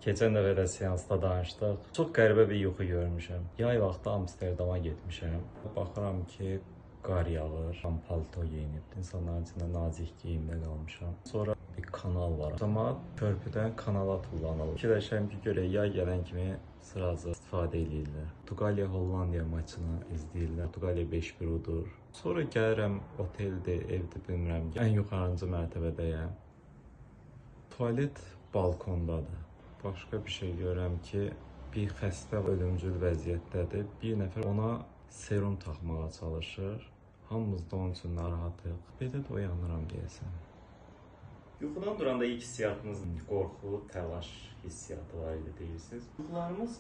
Keçən dəfə də seansda danışdıq. Çox qəribə bir yuxu görmüşəm. Yay vaxtı Amsterdama getmişəm. Baxıram ki, qar yağır. Tam palto geyinib. İnsanların içində nazik geyimdə qalmışam. Sonra bir kanal var. Camaat körpüdən kanala tullanır. Fikirləşirəm ki, görək yay gələn kimi sırazı istifadə eləyirlər. Portuqaliya Hollandiya maçını izləyirlər. Portuqaliya 5-1 udur. Sonra gəlirəm oteldir, evdir bilmirəm. Ən yuxarıncı mərtəbədəyəm. Tualet balkondadır. Başqa bir şey görürəm ki, bir xəstə ölümcül vəziyyətdədir. Bir nəfər ona serum taxmağa çalışır. Hamımız da onun üçün narahatıq. Belə də oyanıram deyəsən. Yuxudan duranda ilk hissiyatınız qorxu, təlaş hissiyatı var idi deyirsiniz. Yuxularımız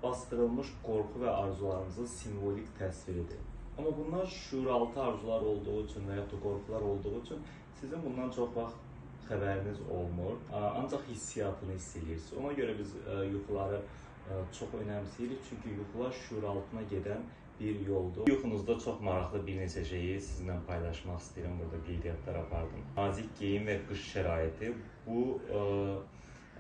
bastırılmış qorxu və arzularımızın simvolik təsviridir. Amma bunlar şüuraltı arzular olduğu üçün və yaxud da qorxular olduğu üçün sizin bundan çox vaxt xəbəriniz olmur. Ancaq hissiyatını hiss edirsiniz. Ona görə biz yuxuları çox önəmsirik, çünki yuxular şüuraltına gedən bir yoldur. Yuxunuzda çox maraqlı bir neçə şeyi sizinlə paylaşmaq istəyirəm. Burada qeydiyyatlar apardım. Nazik geyim və qış şəraiti. Bu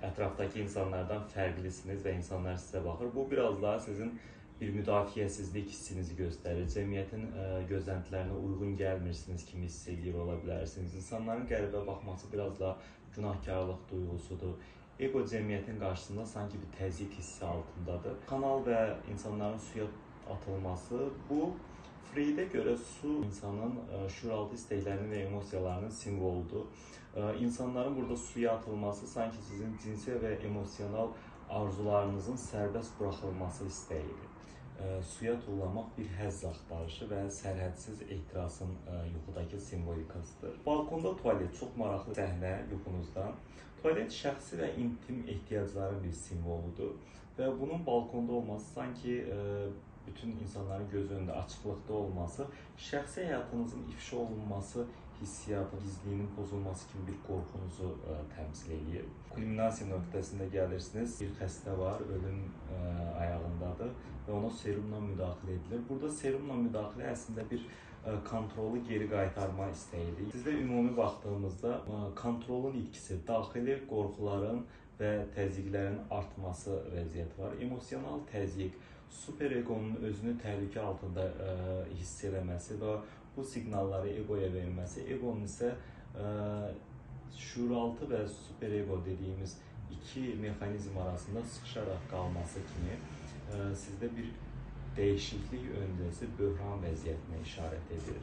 ətrafdakı insanlardan fərqlisiniz və insanlar sizə baxır. Bu biraz daha sizin bir müdafiəsizlik hissinizi göstərir. Cəmiyyətin gözləntilərinə uyğun gəlmirsiniz kimi hiss eləyir ola bilərsiniz. İnsanların qəribə baxması biraz daha günahkarlıq duyğusudur. Ego cəmiyyətin qarşısında sanki bir təzyiq hissi altındadır. Kanal və insanların suya atılması, bu Freydə görə su insanın şüuraltı istəklərinin və emosiyalarının simvoludur. İnsanların burada suya atılması sanki sizin cinsel və emosional arzularınızın sərbəst buraxılması istəyidir. Suya tullamaq bir həzz axtarışı və sərhədsiz ehtirasın yuxudakı simvolikasıdır. Balkonda tualet çox maraqlı səhnə yuxunuzda. Tualet şəxsi və intim ehtiyacların bir simvoludur və bunun balkonda olması sanki bütün insanların göz önündə açıqlıqda olması, şəxsi həyatınızın ifşa olunması hissiyatı, gizliyinin pozulması kimi bir qorxunuzu təmsil eləyir. Kulminasiya nöqtəsində gəlirsiniz, bir xəstə var, ölüm ayağındadır və ona serumla müdaxilə edilir. Burada serumla müdaxilə əslində bir kontrolu geri qaytarma istəyidir. Sizdə ümumi baxdığımızda kontrolun itkisi, daxili qorxuların və təzyiqlərin artması vəziyyəti var. Emosional təzyiq, superegonun özünü təhlükə altında hiss eləməsi və bu siqnalları egoya verməsi, egonun isə şüuraltı və superego dediyimiz iki mexanizm arasında sıxışaraq qalması kimi sizdə bir dəyişiklik öncəsi böhran vəziyyətinə işarət edir.